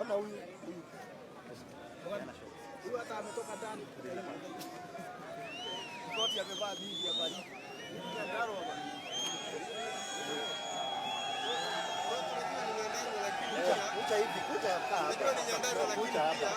Ona huyu huyu. Huyu hata ametoka ndani. Koti amevaa mingi ya baridi. Nyandarua bwana. Kucha hivi, kucha hapa. Kucha hapa.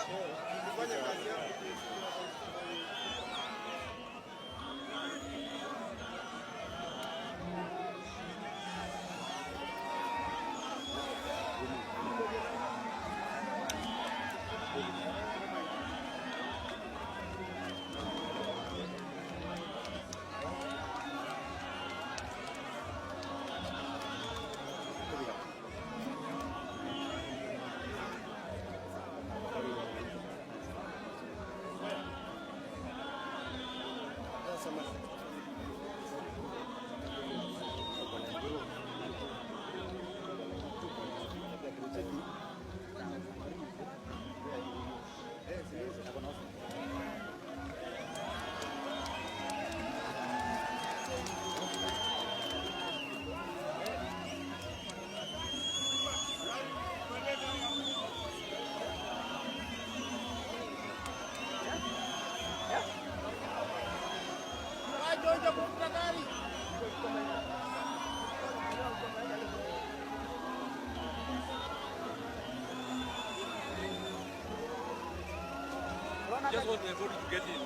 Just want the body to get in,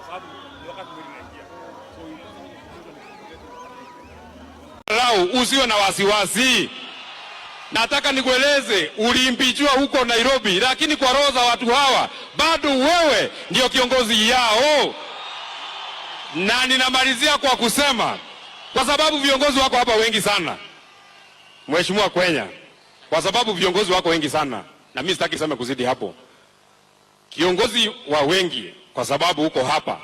sababu ni wakati mwili unaingia. So you Lau usiwe na wasiwasi. Nataka nikueleze, uliimpeachiwa huko Nairobi, lakini kwa roho za watu hawa bado wewe ndio kiongozi yao. Na ninamalizia kwa kusema, kwa sababu viongozi wako hapa wengi sana, Mheshimiwa Kwenya, kwa sababu viongozi wako wengi sana, na mimi sitaki kusema kuzidi hapo. Kiongozi wa wengi, kwa sababu uko hapa,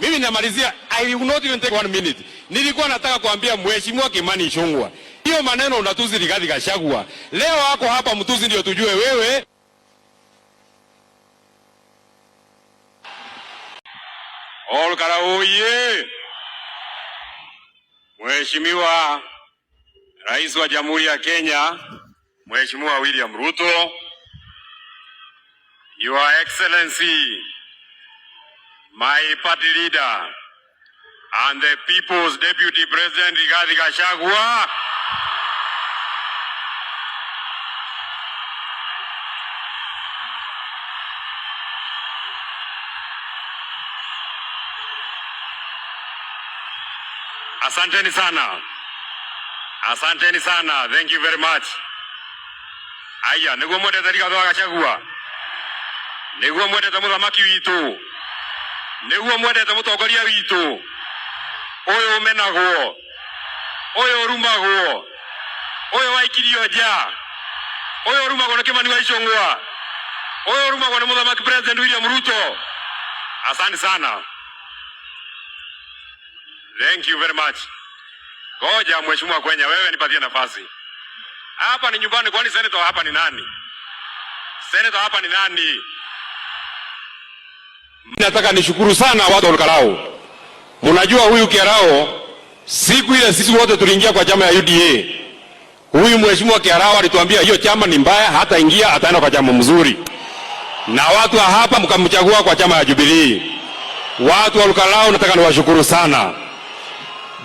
mimi namalizia, I will not even take 1 minute. Nilikuwa nataka kuambia Mheshimiwa Kimani Ichung'wah, hiyo maneno unatusi Rigathi Gachagua. Leo wako hapa mtusi ndio tujue wewe. Olkalau oye! Mheshimiwa Rais wa Jamhuri ya Kenya, Mheshimiwa William Ruto, Your Excellency, my party leader and the People's Deputy President Rigathi Gachagua, asanteni sana. Asanteni sana. Thank you very much. Aya, niguo mwendete Rigathi wa Gachagua. Niguo mwendete muthamaki witu. Niguo mwendete mutongoria witu. Uyu umenagwo. Uyu urumagwo. Uyu waikirio nja. Uyu urumagwo ni Kimani wa Ichung'wa. Uyu urumagwo ni muthamaki President William Ruto. Asante sana. Thank you very much. Ngoja Mheshimiwa Kwenya, wewe nipatie nafasi. Hapa ni nyumbani, kwani senator hapa ni nani? Senator hapa ni nani? Nataka nishukuru sana watu wa Olkalau. Mnajua huyu Kiarao, siku ile sisi wote tuliingia kwa chama ya UDA. Huyu Mheshimiwa Kiarao alituambia hiyo chama ni mbaya, hata ingia ataenda kwa chama mzuri. Na watu wa hapa mkamchagua kwa chama ya Jubilee. Watu wa Olkalau nataka niwashukuru sana.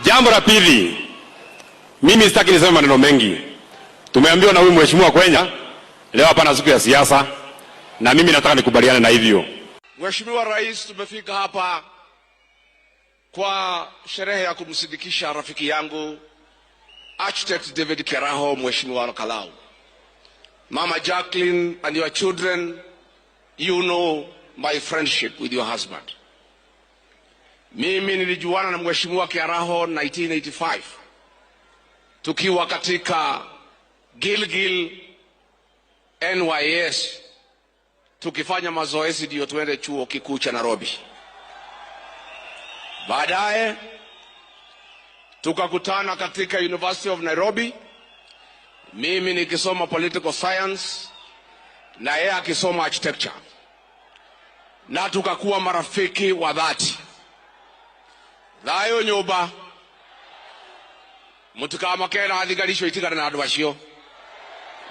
Jambo la pili, mimi sitaki niseme maneno mengi. Tumeambiwa na huyu Mheshimiwa Kwenya leo hapana siku ya siasa, na mimi nataka nikubaliane na hivyo. Mheshimiwa Rais, tumefika hapa kwa sherehe ya kumsindikisha rafiki yangu Architect David Kiaraho, Mheshimiwa Olkalau. Mama Jacqueline and your children, you know my friendship with your husband. Mimi nilijuana na Mheshimiwa Kiaraho 1985 tukiwa katika Gilgil NYS tukifanya mazoezi ndio tuende chuo kikuu cha Nairobi. Baadaye tukakutana katika University of Nairobi, mimi nikisoma political science na yeye akisoma architecture. Na tukakuwa marafiki wa dhati. Thayo nyumba mutikamakena thigari icio itigane na andu acio.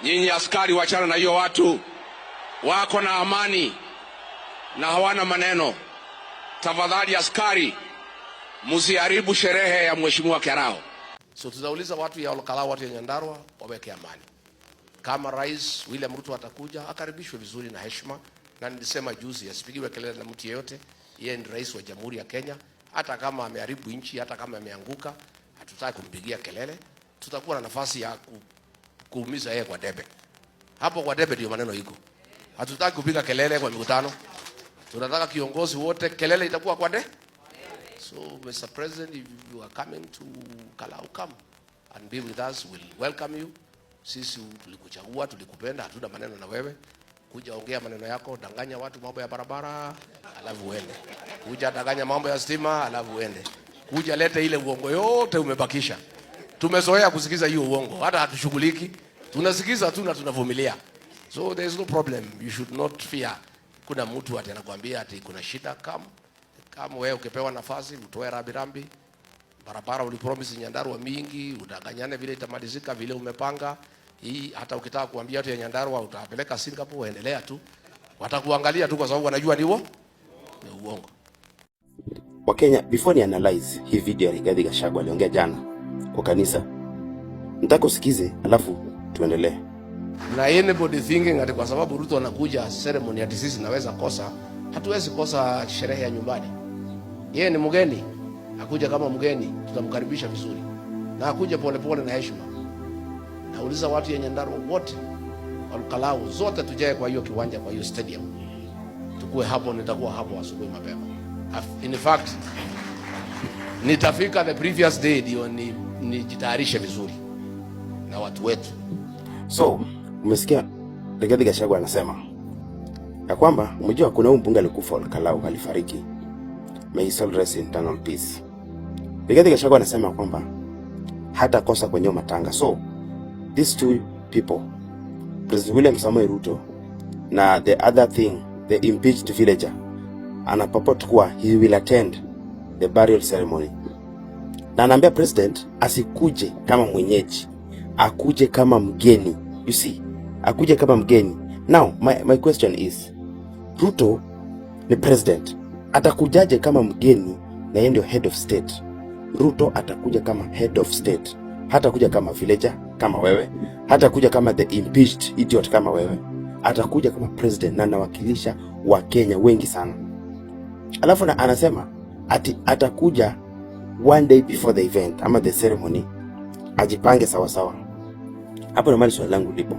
Nyinyi askari, wachana na hiyo watu wako na amani na hawana maneno. Tafadhali askari, msiharibu sherehe ya Mheshimiwa Kiaraho. So tutauliza watu ya Olkalou, watu ya Nyandarua waweke amani. Kama Rais William Ruto atakuja, akaribishwe vizuri na heshima, na nilisema juzi asipigiwe kelele na mtu yeyote. Yeye ni rais wa Jamhuri ya Kenya, hata kama ameharibu nchi, hata kama ameanguka, hatutaki kumpigia kelele. Tutakuwa na nafasi ya kuumiza yeye kwa debe. Hapo kwa debe ndio maneno iko. Hatutaki kupiga kelele kwa mikutano. Tunataka kiongozi wote, kelele itakuwa kwa de. So Mr. President, if you are coming to Kalau, come and be with us. We'll welcome you. Sisi tulikuchagua, tulikupenda, hatuna maneno na wewe. Kuja ongea maneno yako, danganya watu mambo ya barabara, alafu uende. Kuja danganya mambo ya stima, alafu uende. Kuja lete ile uongo yote umebakisha. Tumezoea kusikiza hiyo uongo, hata hatushughuliki. Tunasikiza tu na tunavumilia. So there is no problem. You should not fear. Kuna mtu ati anakuambia ati kuna shida. Come. Kama wewe ukipewa nafasi utoe rambirambi. Barabara ulipromise Nyandarua mingi, udanganyane vile itamalizika vile umepanga. Hii hata ukitaka kuambia watu ya Nyandarua utapeleka Singapore, endelea tu. Watakuangalia tu kwa sababu wanajua ni uongo. Wakenya, before ni analyze hii video ya Rigathi Gachagua aliongea jana kwa kanisa, nataka usikize alafu tuendelee. Na anybody thinking ati kwa sababu Ruto anakuja ceremony ati sisi naweza kosa, hatuwezi kosa sherehe ya nyumbani. Yeye ni mgeni, akuja kama mgeni, tutamkaribisha vizuri na akuja polepole na heshima. Nauliza watu ya Nyandarua wote, Olkalou zote, tujae kwa hiyo kiwanja, kwa hiyo stadium, tukue hapo. Nitakuwa hapo asubuhi mapema. In fact, nitafika the previous day ndio nijitayarishe vizuri na watu wetu. So umesikia Rigathi Gachagua anasema ya kwamba umejua kuna huyu mbunge alikufa Olkalou, alifariki. May his soul rest in eternal peace. Rigathi Gachagua anasema kwamba hata kosa kwenye matanga. So these two people, President William Samoei Ruto na the other thing, the impeached villager, anapurport kuwa he will attend the burial ceremony, na anaambia president asikuje kama mwenyeji, akuje kama mgeni. You see, akuje kama mgeni. Now my question is, Ruto ni president, atakujaje kama mgeni na yeye ndio head of state? Ruto atakuja kama head of state, hatakuja kama villager kama wewe, hatakuja kama the impeached idiot kama wewe, atakuja kama president na anawakilisha Wakenya wengi sana. Alafu na anasema ati atakuja one day before the event ama the ceremony, ajipange sawa sawa. Hapo ndio mahali swali langu lipo.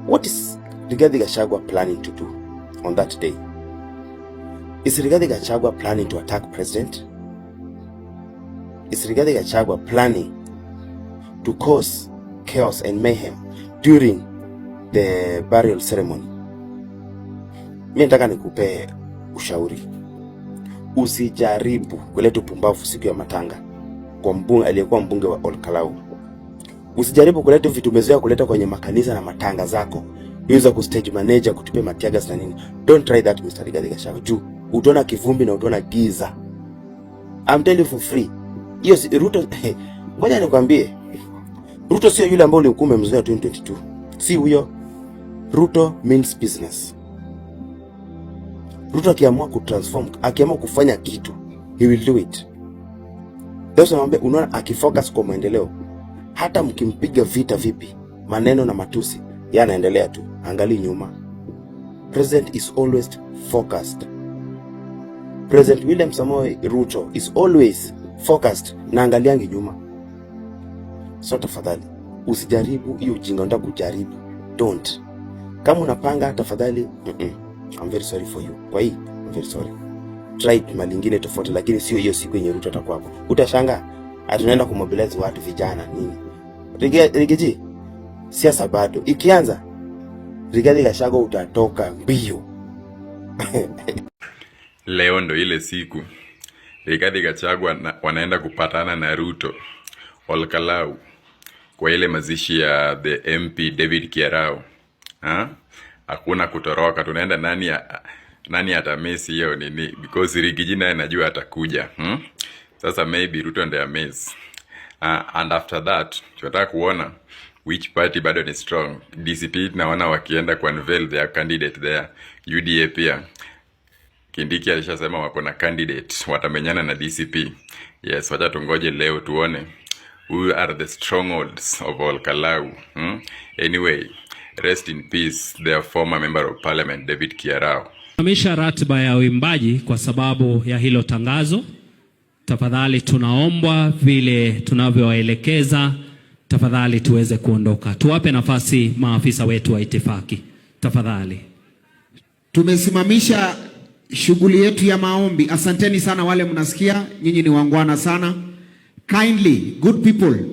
What is Rigathi Gachagua planning to do on that day? Is Rigathi Gachagua planning to attack president? Is Rigathi Gachagua planning to cause chaos and mayhem during the burial ceremony? Mi nataka nikupe ushauri, usijaribu kuleta upumbavu siku ya matanga kwa mbunge aliyekuwa mbunge wa Olkalou. Usijaribu kuleta vitu umezoea kuleta kwenye makanisa na matanga zako, hizo za kustage manager, kutupia mateargas na nini. Don't try that, Mr. Rigathi Gachagua. Juu utaona kivumbi na utaona giza. I'm telling you for free. Hiyo si Ruto. Ngoja nikwambie. Ruto sio yule ambaye ulikuwa umemzoea 2022. Si huyo. Ruto means business. Ruto akiamua kutransform, akiamua kufanya kitu, he will do it. That's why naambia, unaona akifocus kwa maendeleo, hata mkimpiga vita vipi, maneno na matusi, yeye anaendelea tu, angalii nyuma. President is always focused. President William Samoei Ruto is always focused na angaliangi nyuma. So tafadhali usijaribu hiyo ujinga, unataka kujaribu, don't. Kama unapanga tafadhali, I'm very sorry for you. Kwa hii I'm very sorry. Try mali ingine tofauti, lakini sio hiyo siku yenye Ruto atakuwa hapo. Utashangaa ati tunaenda kumobilize watu vijana nini. Riggy G, siasa bado ikianza, Rigathi Gachagua utatoka mbio. Leo ndo ile siku Rigathi Gachagua wanaenda kupatana na Ruto Olkalou kwa ile mazishi ya the MP David Kiarao. Ha? Hakuna kutoroka, tunaenda ndani ya Nani atamiss hiyo nini? Because Riggy G naye najua atakuja. Sasa maybe Ruto ndiye amiss. And after that tunataka kuona which party bado ni strong. DCP naona wakienda ku unveil their candidate there. UDA pia Kindiki alishasema wako na candidate, watamenyana na DCP. Yes, wacha tungoje leo tuone who are the strongholds of Olkalou. Anyway, rest in peace their former member of parliament David Kiarao. Simamisha ratiba ya uimbaji kwa sababu ya hilo tangazo. Tafadhali tunaombwa vile tunavyowaelekeza, tafadhali tuweze kuondoka. Tuwape nafasi maafisa wetu wa itifaki, tafadhali. Tumesimamisha shughuli yetu ya maombi. Asanteni sana wale mnasikia, nyinyi ni waungwana sana. Kindly, good people,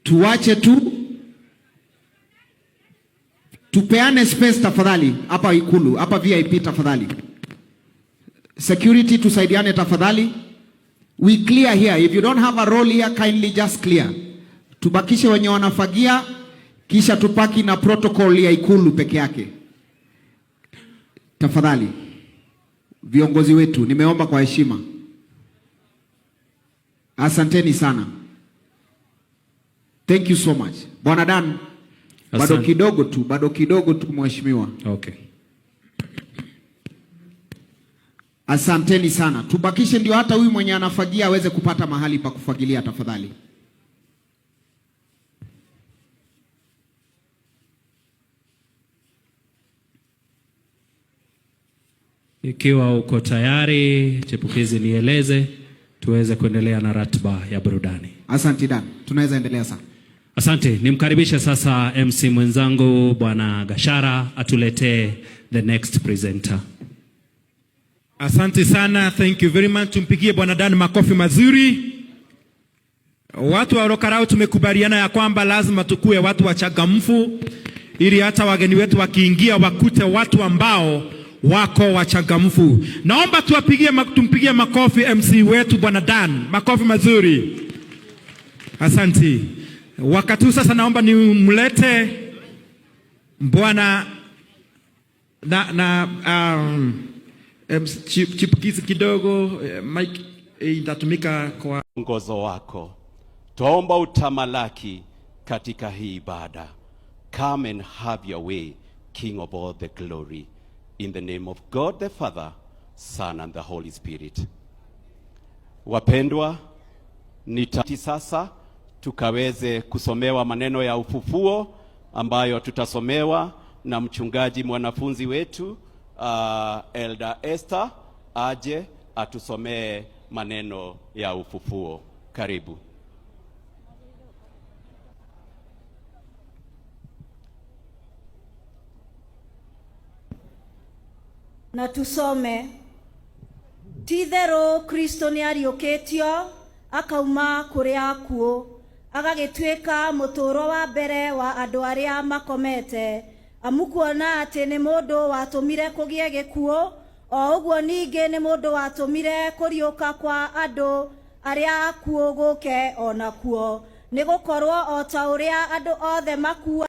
tuache tu tupeane space tafadhali, hapa Ikulu, hapa VIP tafadhali. Security tusaidiane tafadhali. We clear here. If you don't have a role here, kindly just clear. Tubakishe wenye wanafagia, kisha tupaki na protocol ya Ikulu peke yake. Tafadhali viongozi wetu, nimeomba kwa heshima. Asanteni sana. Thank you so much. Bwana Dan, bado Asante. Kidogo tu, bado kidogo tu mheshimiwa. Okay. Asanteni sana. Tubakishe ndio hata huyu mwenye anafagia aweze kupata mahali pa kufagilia tafadhali. Ikiwa uko tayari, chipukizi, nieleze tuweze kuendelea na ratiba ya burudani. Asante Dan, tunaweza endelea sasa. Asante, nimkaribishe sasa MC mwenzangu Bwana Gashara atuletee the next presenter. Asante sana, thank you very much. Tumpigie Bwana Dan makofi mazuri. Watu wa Olkalou tumekubaliana ya kwamba lazima tukue watu wachangamfu, ili hata wageni wetu wakiingia wakute watu ambao wako wachangamfu. Naomba tuwapigie, tumpigie makofi MC wetu Bwana Dan, makofi mazuri. Asante. Wakati huu sasa naomba nimlete Bwana na chipukizi kidogo, mic itatumika kwa Mwongozo wako. Twaomba utamalaki katika hii ibada. Come and have your way, King of all the glory. In the name of God the Father, Son and the Holy Spirit. Wapendwa, nitati sasa tukaweze kusomewa maneno ya ufufuo ambayo tutasomewa na mchungaji mwanafunzi wetu Elder Esther aje atusomee maneno ya ufufuo. Karibu. Na tusome. Ti-itherũ Kristo nĩ ariũkĩtio akauma kũrĩ akuũ, agagĩtuĩka mũtũũro wa mbere wa andũ arĩa makomete. Amu kuona atĩ nĩ mũndũ watũmire kũgĩe gĩkuũ, o ũguo ningĩ nĩ mũndũ watũmire kũriũka kwa andũ arĩa akuũ gũke o nakuo. Nĩ gũkorwo o ta ũrĩa andũ othe makua